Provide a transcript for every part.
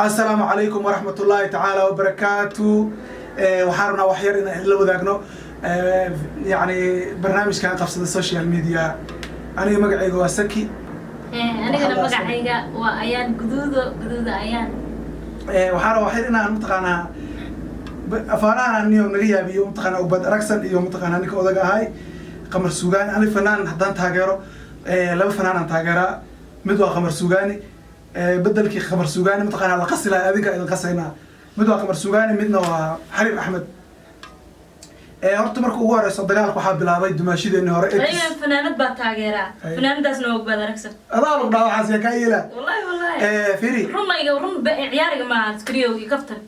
Asalaamu calaykum waraxmat ullaahi tacaala wabarakaatu. Waxaan rabnaa wax yar inaan idinla wadaagno, yani barnaamijkan qabsada social media. Aniga magacayga waa Saki. Anigana magacayga waa Ayaan Guduudo, Guduudo Ayaan. Waxaan rabaa wax yar inaan mataqaanaa afaarahan niyo naga yaabiyo, mataqaanaa, Ubad Aragsan iyo mataqaanaa ninka odaga ahay Qamar Sugaani. Ani fanaan haddaan taageero, laba fanaan aan taageeraa. Mid waa Qamar Sugaani. Bedelkii Qamar Sugaani mataqaanaa la qasi lahaa, adinka idin qasaynaa. Mid waa Qamar Sugaani, midna waa Xariir Axmed. Horta marka ugu horeyso dagaalka waxaa bilaabay dumaashideeni hore. Aniga fanaanad baa taageeraa. Ay. Fanaanadaasna waa Ugbaad Aragsan. Adaa lagu dhaha, waxaas yaa kaa yeela. Wallahi, wallahi. Firi. Runayga run ciyaariga maaha, iskriyow iyo kaftan.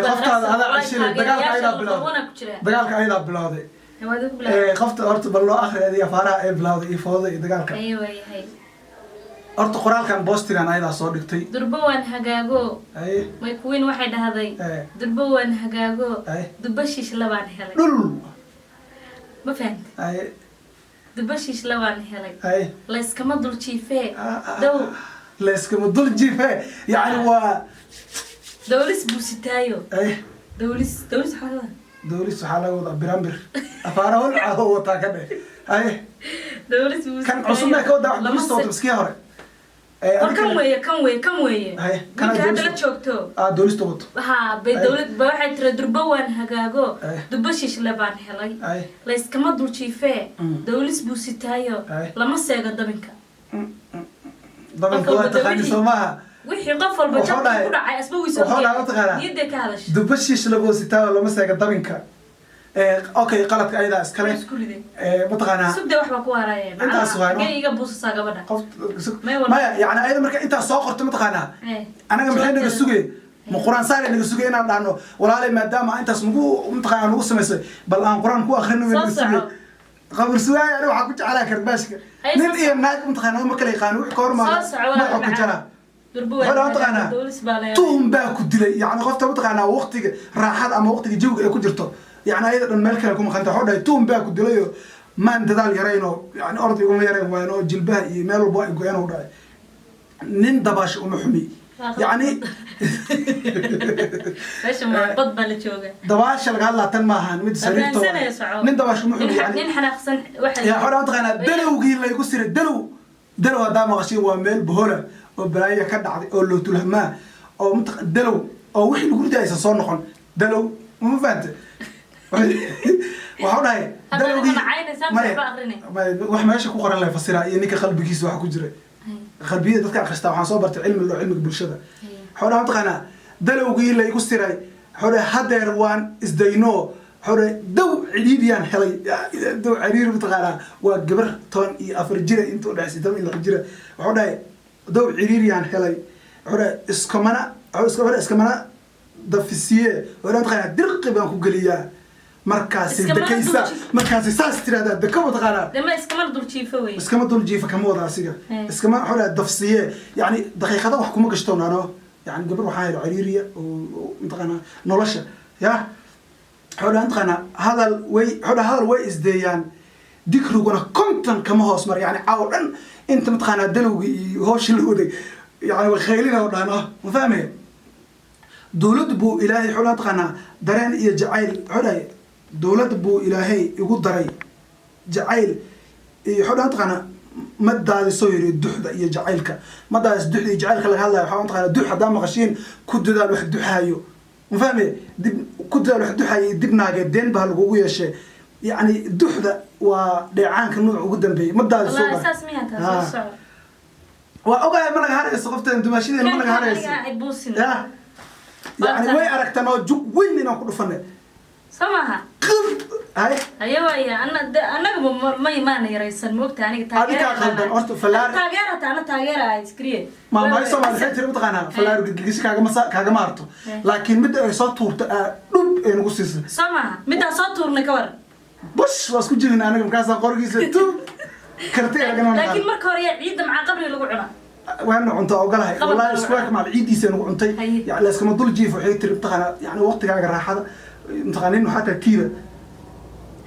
Qoftaada adaa ceshile, dagaalka ayadaa bilowday. Ku jira. Dagaalka ayadaa bilowday. Waad ku bilaabay. Qofta horta bal loo akhri adiga afaaraha ay bilowday iyo foodada iyo dagaalka. Aye, waayahay. Horta qoraalkan, boostigan ayadaa soo dhigtay. Durbo waan hagaago. Aye. May kuwiin waxay dhahday, durbo waan hagaago, duba shiish labaan helay. Dhul. Ma fahanta? Aye. Duba shiish labaan helay. Aye. Layskama dul jiifee. Ah, ah, dow layskama dul jiife, yani waa dowlis buu sitaayo. Aye. Dowlis, dowlis waxaa laga wadaa. Dowlis waxaa laga wadaa birambir, afaara holcaa oo wataa ka dheh. Aye. Dowlis buu Kan cusub mee ka wadaa wax Lama dowlista wato miskii hore? War kan weeye, kan weeye, kan weeye. Haye, kana Wiilka hadda la dowlista- joogto. Ah, dowlista wato. Ha bay. Haye. Dowlad ba waxay tiri, durbo waan hagaago, Haye. duba shiishle baan helay, Aye. layskama dul jiifee, dowlis buu sitaayo, Haye. lama seego dabinka. Dabanka Qof waa walba taqaani wixii- soo maaha? Wixii qof walba Wuxuu jabkii dhahay- ku dhacay asba wiis. Wuxuu dhahay, mataqaanaa? Niyadday ka hadashay. Duba shiish lagoo sitaayo, lama seega dabinka. Okay, qaladka ayadaa iskale. Isku riday. Mataqaanaa Sugde, wax baa ku haraya. Intaas waay, no? Xagee iga buusasaa gabadha? Qof May walba. Maya, yani ayada marka intaas soo qorto, mataqaanaa, anaga maxay naga sugay? Ma Quraan saar naga sugay inaan dhahno, walaalay, maadaama intaas nagu mataqaanaa nagu samaysay, bal aan Quraan ku akhrino? Soo Naga sugay. soco. Qamar Sugaay aniga waxaa ku jeclaa karbaashka. Hay, nin soo iyo soco. naag mataqaanaa ma kala yaqaano, wix ka hormaada Soo soco, walaal madaxa ku macaan. jaraa. Durbo Wuxuu dhahaa, mataqaanaa, dowlis baa leeyahay. Tuhum baa ku dilay. Yani qofta mataqaanaa waqtiga raaxada ama waqtiga jawiga ay ku jirto, yani ayada dhan meel kale ku maqanta. Wuxuu dhahay, tuhum baa ku dilayo, maan dadaal yarayn oo yani orod iguma yarayn waayan oo jilbaha iyo meel walba ay goyaan. U dhahay, nin dabaasha uma xumi, yani Meesha ma bad baa la jooga? Dabaasha laga hadlaa tan maahan, mid sariirta Fahansanaya, waaye. Soco. Nin dabaasha uma xumi Nin yani nin xanaaqsan waxa yaa waxaa mataqaanaa dalowgii laygu siray. Dalow, dalow haddaa maqashay, waa meel bohola oo balaaya ka dhacday oo lootulhamaa oo dalow oo wixii lagu riday aysan soo noqon. Dalow ma fahante? Waxau dhahay Hadda dalowgii adiga macaynaysaa mise maya, waxba akrinay? Maya, wax meesha ku qoran la fasiraa iyo ninka qalbigiisa waxa ku jira, qalbiyada dadka akhrista. Waxaan soo bartay cilmi loo cilmiga bulshada. Waxau dhahay, mataqaanaa, dalowgii laygu siray. Waxau dhahay, hadeer waan isdayno. Waxau dhahay, dow cidhiidhiyaan helay. Dow cidhiidhi mataqaanaa waa gabar 14 jira, inta udhexaysay 16 jira. Waxau dhahay, dow cidhiidhiyaan helay. Waxau dhahay, iskamana wuxuu dhahay, iskamana dafisiye. Waxau dhahay, mataqaanaa, dirqi baan ku geliyaa markaasi Iskamana dekaysa markaasi saas tirahdaa deko, mataqaanaa. Dema iskamana dul jiifo wey. Iskama dul jiifa kama wada asiga. Iskama, wuxuu dhahay, dafsiye, yani daqiiqada wax kuma gashtoon ano. Yani gabar waxaa helo ciriiriya oo mataqaanaa nolosha ya. Wuxuu dhahay, mataqaanaa, hadal way, wuxuu dhahay, hadal way isdeeyaan, dikriguna 50 kama hoos mar. Yani caaw dhan inta mataqaanaa dalowgii iyo hooshii la waday, yani way khaylina oo dhahan, ma fahmaya? Dowlad buu Ilaahay, wuxuu dhahay, mataqaanaa, dareen iyo jacayl. Wuxuu dhahay, dowlad buu Ilaahay igu daray jacayl iyo, wuxuu dhahay, mataqaanaa, ma daadiso yiri duxda iyo jacaylka. Ma daadiso duxda iyo jacaylka laga hadlayo. Waxaa mataqaanaa dux haddaa maqashiin, ku dadaal wax duxaayo, ma fahmay? Dib ku dadaal wax duxaayo iyo dib naageed deen baa lagugu yeeshay. Yacni duxda waa dheecaanka nuuc ugu dambeeyay. Ma daadiso Wallahi baa. Saas miyaa taa? Ah. Soo soco. Waa ogahay, ma naga harayso qofteen dumaashadeena, ma naga harayso. Aniga ay buusin. Ya, yani way aragtaan oo jug weyn inaan ku dhufanay. Soo maaha? Qib hay. Haye, waaya. Ana anagaba ma maana yaraysan, moogta aniga. Adigaa qaldan, horta Taageera ta ana taageera iskriye. Maamaayo Soomaali waxay tiri, mataqaanaa, falaaru gilgilisho kaagama harto. Laakiin midda ay soo tuurta aa dhub ay nagu siisay. Soo maaha? Midaan soo tuurnay ka waran? Bush waa isku jibin aniga, markaasaa qorigiisa tuub karti aragana. Laakiin marka hore yaa ciidda macaa qabri lagu cunaa? Waana cunta ogolahay. Qabar wallahi lagu iskuwaak cunaa. Maal ciidiisa nagu cuntay. Haye. Yani layskama dul jiifo, waxay tiri, mataqaanaa, yani waqtigaaga raaxada, mataqaana, nin waxaa tahay tiira.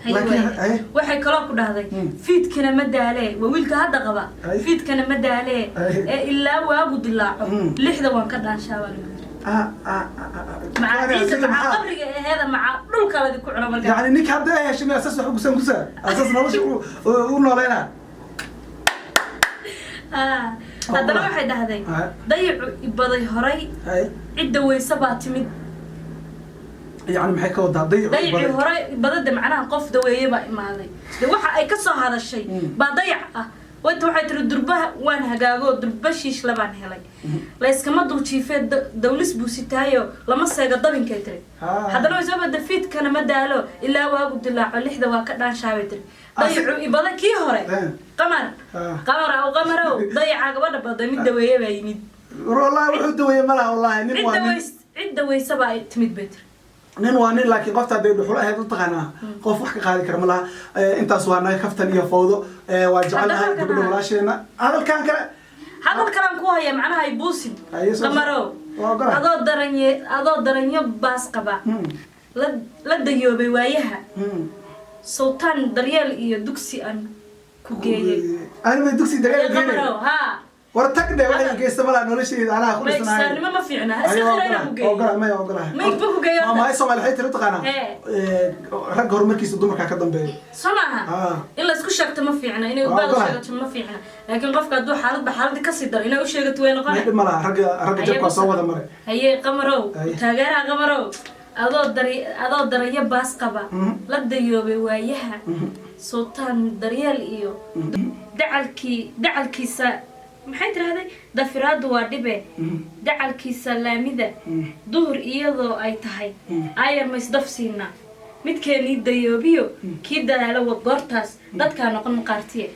Haye. Laakiin Waaya. Haye. Waxay kaloo ku dhahday, fiidkana ma daalee, waa wiilka hadda qaba. Haye. Fiidkana ma daalee Haye. ee ilaa waagu dilaaco 6da waan ka dhaanshaa baa lagu yiri. Ah, ah, ah, ah. Maca Yani ciidda asiga maca maxaa- qabriga aheeda maca dhulka ladi ku cuno marka. Yani ninka hadda ay heshay asaas wax gusan gusa asaas nolosha u nooleynaa. Ah, haddana waxay dhahday, dayacu ibaday horay, cidda weyse baa timid. Yani maxay ka wadaa dayacu dayacii ibaday? Horay ibadada macnaha qof daweeye baa imaaday, de waxa ay kasoo hadashay baa dayac ah. Wata waxay tiri, durbaha waan hagaago, durba shiishle baan helay, layskama dul jiifee, dawlis buu sitaayo, lama seego dabinkay tiri. Haddana way soo bada, fiidkana ma daalo ilaa waagu dilaaco, 6da waa ka dhaanshaabay tiri. Dayacu ibada kii hore. Qamar. Qamar aw qamarow, dayaca gabadha baday, mid daweeye baa yimid. War wallahi wuxuu daweeye ma laha, wallahi nin waa cidda nin. Weys cidda weyse baa ay timid bay tiri. Nin waa nin, laakiin qofta hadday dhuxul ahayd utaqaanaa, qof wax ka qaadi kara ma laha. Intaas waa naga kaftan iyo fawdo. Waa jecelnahay Hadda gabadha walaasheena. Hadalkan kale. Hadal kalaan ku haya, macnaha ay buusin. Haye, qamarow. Waa ogolahay. Adoo daranye, adoo daranyo baas qaba, la dayoobay waayaha, sultaan daryeel iyo dugsi aan ku geeyey. Anima dugsi dagaal geynay? Qamarow, haa. War tag dhe, waxay geysta malaha, noloshayda anaa ku Ma dhisnahay. Isaarnimo ma fiicna, iska qira inaan ku geeyo. Ogolahay, maya, ogolahay. Ma igba ku geeyo. Maamahay Soomaali waxay tiri, taqaanaa, ragga horumarkiisa dumarkaa ka dambeeya. Soo maaha? In laysku sheegto ma fiicna, inay Waa ubaad u ogolahay. sheegato ma fiicna, laakiin qofka hadduu xaaladba xaaladii kasii daro, inay u sheegato way May noqonay. Dhib ma laha, ragga jabkaa soo wada maray. Haye qamarow. Haye. Taageeraha qamarow, adoo daraya baas qaba, la dayoobay waayaha, sultaan daryeel iyo dacalkii dacalkiisa, maxay tirahday, dafiraadu waa dhibe, dacalkiisa laamida, duhur iyadoo ay tahay, aayar ma isdaf siinaa, midkeenii dayoobiyo kii dadaalo wa goortaas dadkaa noqon maqaartiye.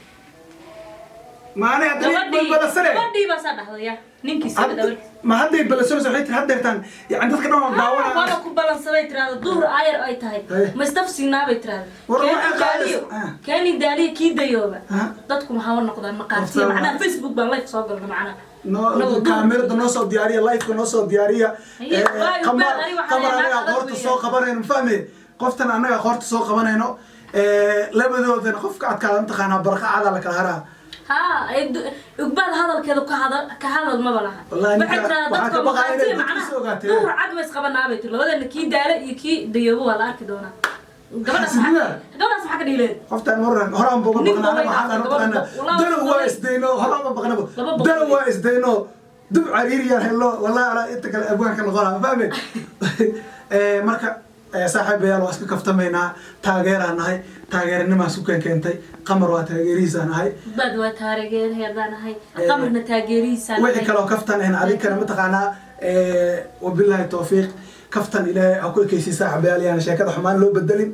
Maani hadday Gabadhii balasane. Gabadhii baa saa dhahdaya ninkiisa dhabarkiisa. Ma hadday balasanayso, waxay tiri haddeertaan, yani dadka dhan waan waaba daawanaa. Ku balansaday tirahda, duhur aayar ay tahay, ma isdaf siinaa bay tirahda. War Keeni waxay daaliyo qaadaysa- keeni daaliyo kii dayooba, dadku maxaa u noqdaan maqaartiya. Qofta- Macnaha Facebook baan live soo galna macnaha. No. Duhur. Kaamirada noo soo diyaariya, liveka noo soo diyaariya. Haye, waayo, Qamar. ani waxaan Qamar leeyahay anagaa naag adag qoorta weeyaan. soo qabanayno, ma fahme? Qoftan annagaa qoorta soo qabanayno. Labadoodana qofka adkaada, mataqaanaa, barqa cada la kala haraa. Haa, ugbaad hadalkeeda ka hadal, ka hadal maba laha. Wallahi waxay ninka- tiraahdaa waxaa dadka ka baqaya inay maqaartiya dadka soo macnaha ogaatee. Duhur cad ma isqabanaa bay tiri, labadeena kii daala iyo kii dayooba waa la arki doonaa. Gabadhaas Sidee? gabadhaas maxaa ka dhiileed? Qoftan horan horaan booga Nin baqnaa. baa way Waxaan dhaafay, taqaanaa gabadha dalow waa isdayno, horaan ba baqnaba. 200. Dalow waa isdayno, dub cariiriyaan hello, wallahi alaa inta kale abwaanka noqonaa, ma fahme? Marka saaxiibayaal, waa iska kaftamaynaa, taageeraan nahay, taageeranimaa isku keentay. Qamar waa taageerihiisaan nahay. Ugbaad waa taageerheedaan ahay, qamarna taageerihiisaan wixii ahay. kaloo kaftan ahayn adinkana mataqaanaa. Wabilaahi tawfiiq. Kaftan ilaahay ha ku ekeysiy saaxiibayaal, yaana sheekada xumaan loo bedelin.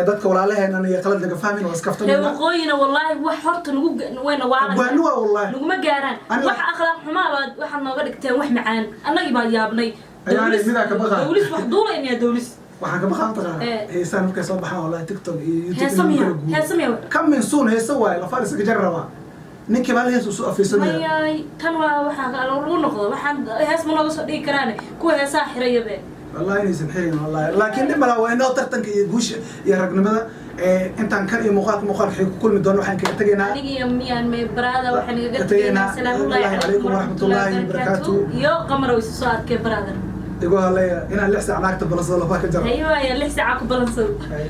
Dadka walaalaheenan iyo qalad laga fahmin, waa iska Reer kaftamayna. waqooyina wallaahi wax horta nagu wayna Abwaanu waalayaan. waa wallahi. Naguma gaaraan. Wax akhlaaq xumaa baad waxaad nooga dhigteen wax macaan, annagii baa yaabnay. Ayaanay midaa ka baqaa. Dawlis wax duulaynaya dawlis. Waxaan ka baqaan taqaanaa heesaan markay soo baxaan, wallahi TikTok iyo YouTube Heesa inuu miya? kala guuro. Heesa miya? Coming soon, heesa waaye, lafaar isaga jari rabaa ninkii baa hees uu soo afiisanaya. Mayay, tan waa waxaa lagu noqdo, waxaan hees ma nooga soo dhigi karaane kuwa heesaha xiraya be. Wallahi inaysan xirin wallahi, laakiin dhib malaha, waa inoo tartanka iyo guusha iyo ragnimada. Intaan kan iyo muuqaalka xig ku kulmi doono, waxaan kaga tegaynaa Aniga iyo miyaan may brother waxaan igaga Ka tegaynaa. tegaynaa salaamullahi Wallaahi calaykum calaykum waraxmatullaahi waraxmatullaahi wabarakaatu. wabarakaatu. Iyo qamarow isu soo adkee brother. Igu haleeya inaan 6 saac naagta balansado, lafaa ka jaro. Haye waaya, 6 saaca ku balansow. Hay.